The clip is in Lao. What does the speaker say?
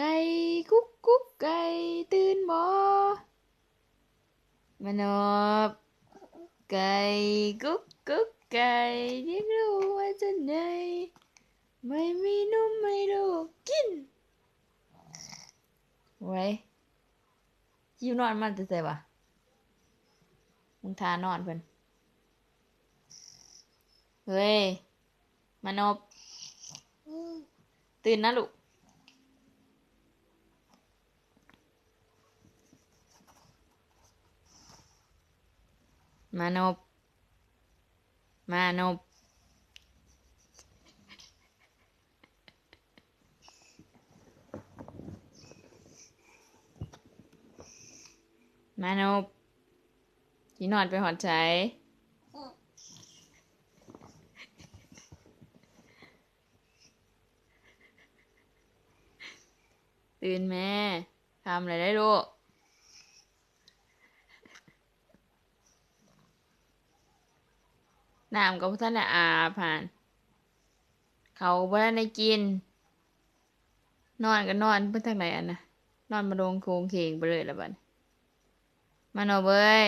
ໄກ່ກຸກກຸກໄກ່ ຕື່ນບໍ່? ມານອບ ໄກ່ກຸກກຸກໄກ່ ຮຽກລູກວ່າຈະໃຫຍ່ ໄມ່ມີນົມໃຫ້ລູກກິນ. ໂອ້ຍ ຫິວນອນມາແຕ່ໃສວະ? ມຶງທ່ານອນເພິ່ນ. ເຮີ້ຍ ມານົບ ຕື່ນນະລູກ. ມານົບ ມານົບ ມານົບ ຊິນອນໄປຮອດໃສ? ຕື່ນແມ້ ຄ່ຳແລ້ວເດ້ລູກ. ນ້ຳກໍບໍ່ທັນໄດ້ອາບຫັ້ນ ເຂົ້າກໍບໍ່ທັນໄດ້ກິນ ນອນກໍນອນໄປທາງໃດອັນນະ ນອນມາລົງໂຄງເຄງໄປເລີຍລະບັດນີ້. ມາໂນເອີຍ